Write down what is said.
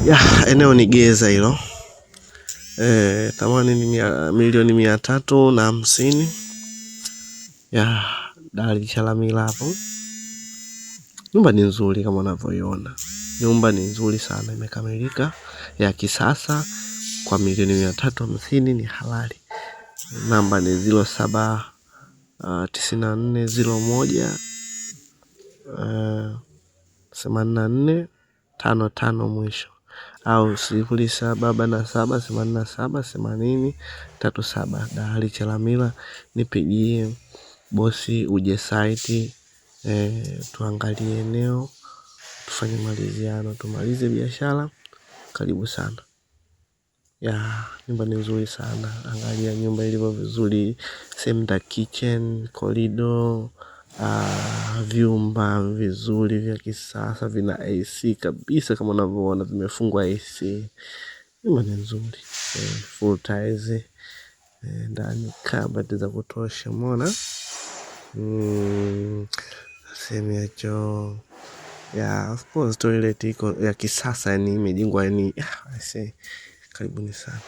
Ya, eneo ni Geza hilo. Thamani ni milioni 350. Ya, Dari Chalamila hapo. Nyumba ni nzuri kama unavyoiona. Nyumba ni nzuri sana, imekamilika ya kisasa kwa milioni 350 ni halali. Namba ni 07 94 01 84 55 mwisho au 0747 87 80 37. Dahali Chalamila, nipigie bosi, uje site tuangalie eneo tufanye maliziano, tumalize biashara. Karibu sana. Ya, nyumba ni nzuri sana, angalia nyumba ilivyo vizuri, sehemu za kitchen, corridor, vyumba vizuri vya kisasa vina AC kabisa kama unavyoona vimefungwa AC. Nyumba ni nzuri, full tiles, ndani kabati za kutosha, umeona sehemu ya choo ya of course toilet iko ya kisasa, yani imejengwa yani, I say, karibuni sana.